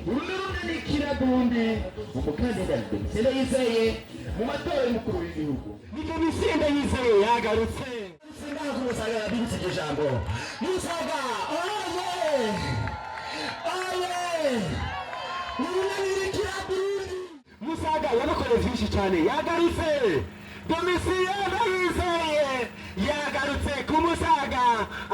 Uru ni Kiraburundi, umukandida Domitien Ndayizeye mu matora y'umukuru w'igihugu. Ni Domitien Ndayizeye yagarutse. Singaho Musaga yabibutse iryo jambo. Musaga oye, oye! Urunani Kiraburundi. Musaga yabakoreye byinshi cyane, yagarutse. Domitien Ndayizeye yagarutse ku Musaga.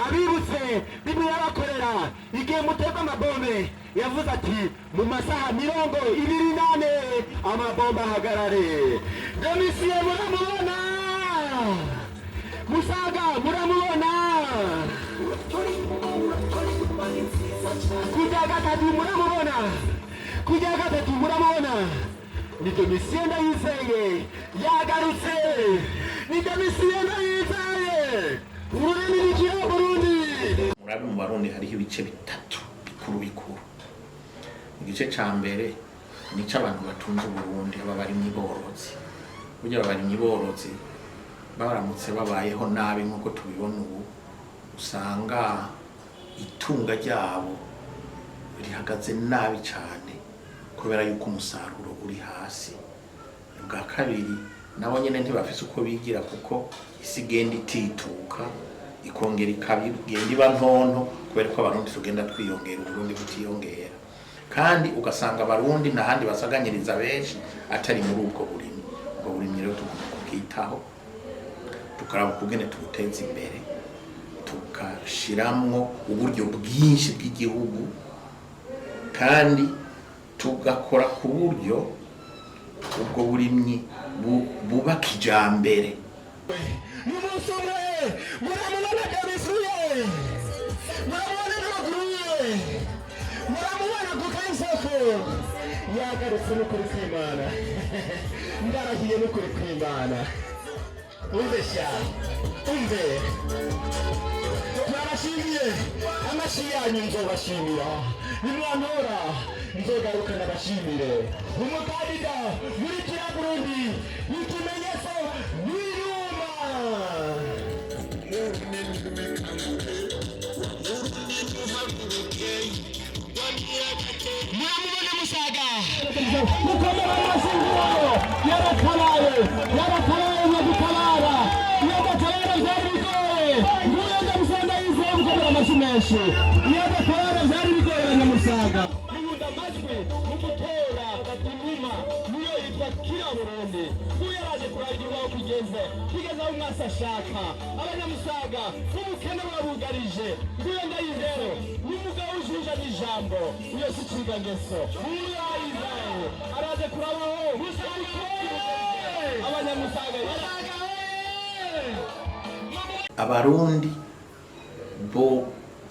Abibutse bimwe yabakorera igihe muterwa amabombe. Yavuze ati: "Mu masaha 24 amabombe ahagarare." Domitien muramubona, Musaga muramubona, kujya gatatu muramubona, kujya gatatu muramubona. Ni Domitien Ndayizeye yagarutse, ni Domitien Ndayizeye. Ururimi rukira Burundi. Murabe, mu Barundi hariho ibice bitatu bikuru bikuru. Igice ca mbere ni abantu batunze Uburundi, aba barimyi borozi. Burya aba barimyi borozi baramutse babayeho nabi nk'uko tubibona ubu, usanga itunga ryabo rihagaze nabi cyane kubera yuko umusaruro uri hasi. Ubwa kabiri, nabo nyene ntibafise uko bigira, kuko isi igenda itituka, ikongera ikagenda iba ntonto, kubera ko Abarundi tugenda twiyongera, Uburundi butiyongera. Kandi ugasanga Abarundi nta handi basaganyiriza benshi atari muri ubwo burimyi. Ubwo burimyi rero tugomba kubwitaho, tukaraba ukugene tubuteza imbere, tugashiramwo uburyo bwinshi bw'igihugu, kandi tugakora ku buryo ubwo burimyi buba kijambere. N'umunsi umwe muramubona Domitien, muramubona n'amaguru ye, muramubona ku kaisoko. Yagarutse n'ukuri kw'Imana, ndarahiye n'ukuri kw'Imana. Umve sha, umve, turabashimiye amashi yanyu. Nzobashimira nimwantora, nzogaruka nabashimire. Umukandida muri Kira Burundi, ikimenyetso n'iruma. Muramubona Musaga, mukomera amashyi. Nguwo yaratabaye, yaratabaye nyagutabara. Iyo adatabara byari bigoye. Nguwo Domitien Ndayizeye, mukomera amashyi menshi. Iyo adatabara byari bigoye, abanyamusaga. Ihunda amajwi mu gutora inuma niyo yitwa Kira Burundi. Nguyu yaraje kuragirwa aho kigeze, kigeze aho umwasi ashaka. Abanyamusaga n'ubukene burabugarije. Nguyo Ndayizeye n'umugabo w'ijunja n'ijambo, iyo si ngeso. Nguyu Ndayizeye araje kurabaho abanyamusaga. Abarundi bo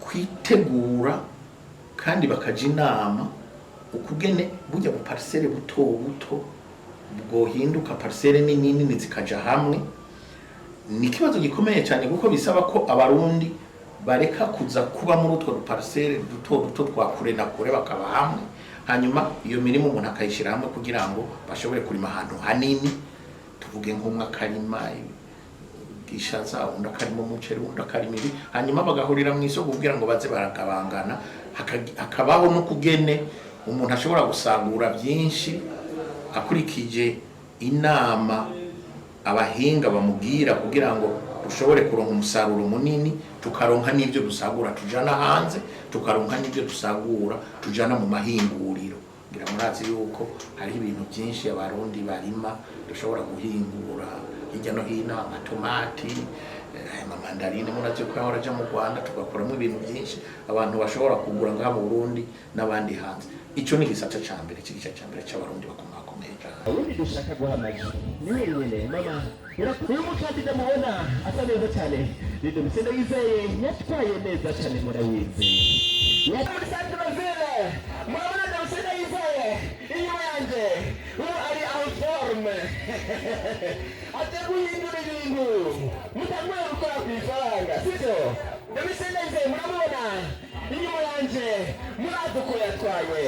kwitegura kandi bakaja inama ukugene burya bu parcelle buto buto bwohinduka parcelle nini nini, zikaja hamwe. Ni ikibazo gikomeye cyane, kuko bisaba ko Abarundi bareka kuza kuba muri utwo duparcelle duto duto twa kure na kure, bakaba hamwe, hanyuma iyo mirimo umuntu akayishyira hamwe kugira ngo bashobore kurima ahantu hanini. Tuvuge nk'umwe akarima ishaza, undi akarima umuceri, undi akarima ibi, hanyuma bagahurira mu isoko kugira ngo baze baragabangana. Hakabaho n'ukugene umuntu ashobora gusagura byinshi akurikije inama abahinga bamubwira, kugira ngo dushobore kuronka umusaruro munini, tukaronka n'ibyo dusagura tujana hanze, tukaronka n'ibyo dusagura tujana mu mahinguriro. Ngira murazi yuko hariho ibintu byinshi Abarundi barima dushobora guhingura hirya no hino: amatomati, aya mamandarine murazi ko yahora aja mu Rwanda, tugakuramo ibintu byinshi abantu bashobora kugura ngaha mu Burundi n'abandi hanze. Ico ni igisata ca mbere, c'igice ca mbere c'Abarundi bakomakomeye cane. Ubundi dushaka guha amajwi ni wenyine mama. Uyu mukandida mubona asa neza cyane ni Domitien Ndayizeye, yatwaye neza cyane, murabizi. Muri centre ville murabona Domitien Ndayizeye inyuma yanjye. Ubu ari en forme, aje guhindura ibintu. Mutanguye gukora ku ifaranga, sibyo? Domitien Ndayizeye muramubona inyuma yanjye, murazi uko yatwaye.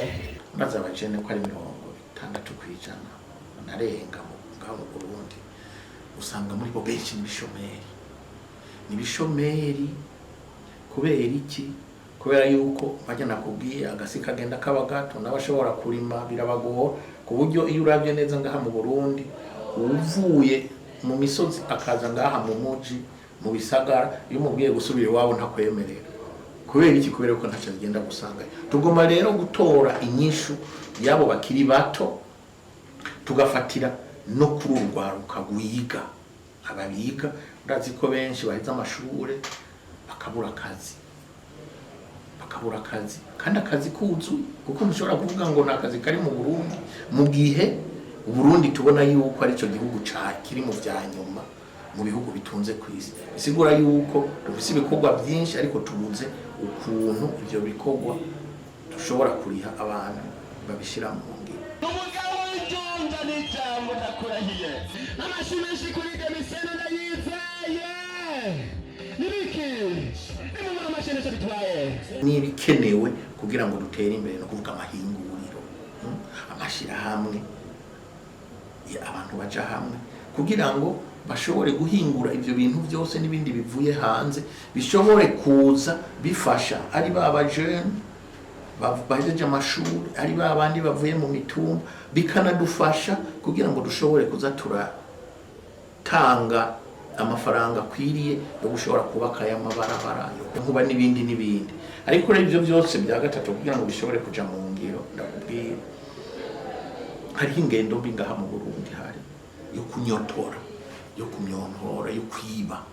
Maze abajene ko ari 60% narenga ngaho mu Burundi, usanga muri bo benshi n'ibishomeri. Ni ibishomeri kubera iki? Kubera yuko bajya nakubwiye agasi kagenda kaba gato, n'abashobora kurima birabagora, ku buryo iyo urabye neza ngaha mu Burundi, uvuye mu misozi akaza ngaha mu muji, mu bisagara, iyo umubwiye gusubira iwabo ntakwemerera. Kubera iki? Kubera ko ntacyo agenda gusanga. Tugomba rero gutora inyishu y'abo bakiri bato, tugafatira no kuri uru rwaruka rwiga. Ababiga, urazi ko benshi baheze amashure bakabura akazi, bakabura akazi kandi akazi kuzuye, kuko ntushobora kuvuga ngo ni akazi kari mu Burundi mu gihe Uburundi tubona yuko aricyo gihugu ca kiri mu vya nyuma mu bihugu bitunze ku isi. Bisigura yuko dufise ibikorwa byinshi, ariko tubuze ukuntu ivyo bikorwa dushobora kuriha abantu babishira mu ngiro. Umugabo w'ijunja n'ijambo, ndakurahiye. Amashyi menshi kuri Domitien Ndayizeye. Nibiki nimubona amashyi nicyo bitwaye. N'ibikenewe kugira ngo dutere imbere no kuvuga amahinguriro, amashirahamwe, abantu baja hamwe kugira ngo bashobore guhingura ivyo bintu byose n'ibindi bivuye hanze, bishobore kuza bifasha ari ba bajene bahejeje amashuri, ari ba bandi bavuye mu mitumba, bikanadufasha kugira ngo dushobore kuza turatanga amafaranga akwiriye yo gushobora kubaka aya mabarabara yo nkuba n'ibindi n'ibindi. Ariko rero ibyo byose bya gatatu, kugira ngo bishobore kuja mu ngiro, ndakubwira hariho ingendo mbi ngaha mu Burundi, hari yo kunyotora, yo kumyontora, yo kwiba.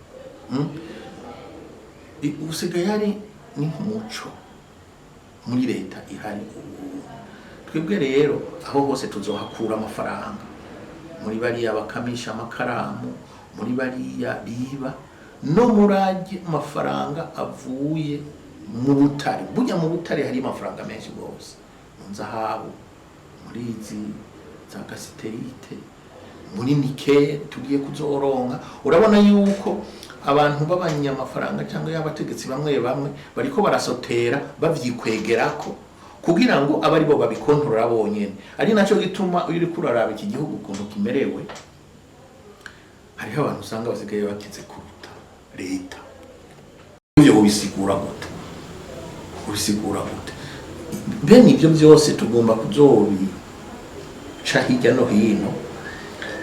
Usigaye hari ni nk'umuco muri leta ihari ubu. Twebwe rero aho hose tuzohakura amafaranga, muri bariya bakamisha amakaramu, muri bariya biba, no muri mafaranga avuye mu butare. Burya mu butare hari amafaranga menshi rwose, mu nzahabu, muri izi za cassitérite, muri nickel tugiye kuzoronka. Urabona yuko abantu b'abanyamafaranga cyangwa y'abategetsi bamwe bamwe bariko barasotera bavyikwegerako kugira ngo abe aribo babikontorora bonyene. Ari naco gituma iyo uriko uraraba iki gihugu ukuntu kimerewe, hariho abantu usanga basigaye bakize kuruta leta. Ivyo ubisigura gute? Ubisigura gute? Bene ibyo byose tugomba kuzobica hirya no hino,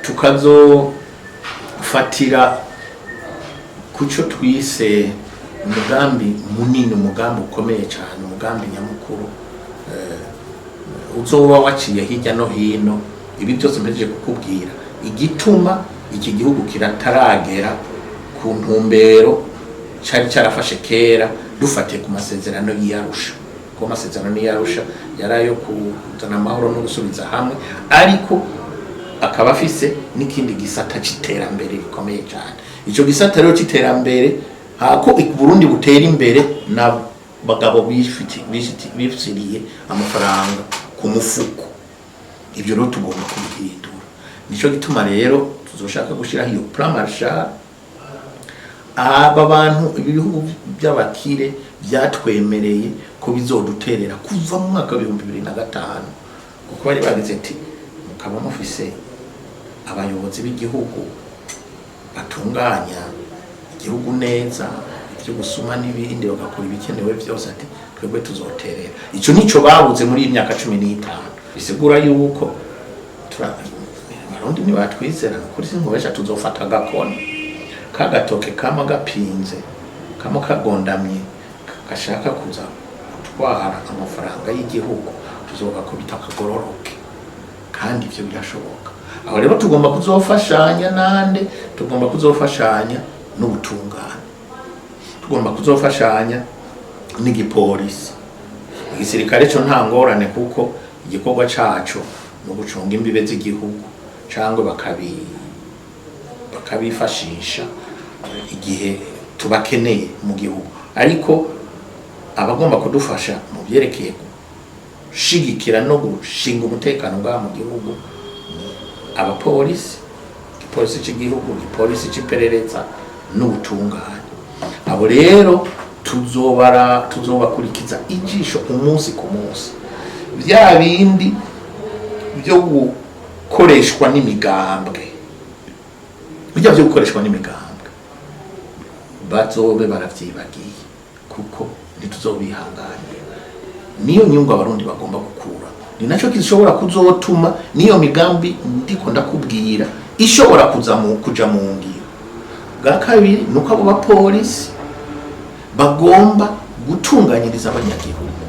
tukazofatira kuco twise umugambi munini, umugambi ukomeye cyane, umugambi nyamukuru uzoba waciye hirya no hino ibi byose mpejeje kukubwira, igituma iki gihugu kirataragera ku ntumbero cari carafashe kera, dufatiye ku masezerano y'Arusha. Kuko amasezerano y'Arusha yari ayo kuzana amahoro no gusubiza hamwe, ariko akaba afise n'ikindi gisata c'iterambere rikomeye cyane. Ico gisata rero c'iterambere, hako Burundi butera imbere na bagabo bifitiriye amafaranga ku mufuko. Ibyo rero tugomba kubihindura. Nico gituma rero tuzoshaka gushiraho iyo plan Marshall. Aba bantu, ibi bihugu by'abakire byatwemereye ko bizoduterera kuva mu mwaka wa 2005, kuko bari bagize ati mukaba mufise abayobozi b'igihugu batunganya igihugu neza, ibyo gusuma n'ibindi, bagakora ibikenewe byose, ati twebwe tuzoterera. Ico nico babuze muri iyi myaka 15. Bisigura yuko Abarundi ntibatwizera kuri sinkubesha, tuzofata agakoni kagatoke kama gapinze, kama kagondamye, gashaka kuza gutwara amafaranga y'igihugu, tuzogakubita kagororoke. Kandi ivyo birashoboka. Aho rero tugomba kuzofashanya nande? Tugomba kuzofashanya n'ubutungane, tugomba kuzofashanya n'igipolisi. Igisirikare cyo nta ngorane, kuko igikorwa caco ni ugucunga imbibe z'igihugu, cyangwa bakabifashisha igihe tubakeneye mu gihugu. Ariko abagomba kudufasha mu byerekeye gushigikira no gushinga umutekano ngaha mu gihugu ni abapolisi, igipolisi cy'igihugu, igipolisi cy'iperereza n'ubutungane. Abo rero tuzobakurikiza ijisho umunsi ku munsi. Bya bindi byo gukoreshwa n'imigambwe, bijya byo gukoreshwa n'imigambwe, bazobe baravyibagiye. Kuko ntituzobihanganira. Niyo nyungu Abarundi bagomba gukura, ni nacyo gishobora kuzotuma niyo migambi ndiko ndakubwira ishobora kuza mu kuja mu ngiro. Bwa kabiri, nuko abo bapolisi bagomba gutunganyiriza abanyagihugu.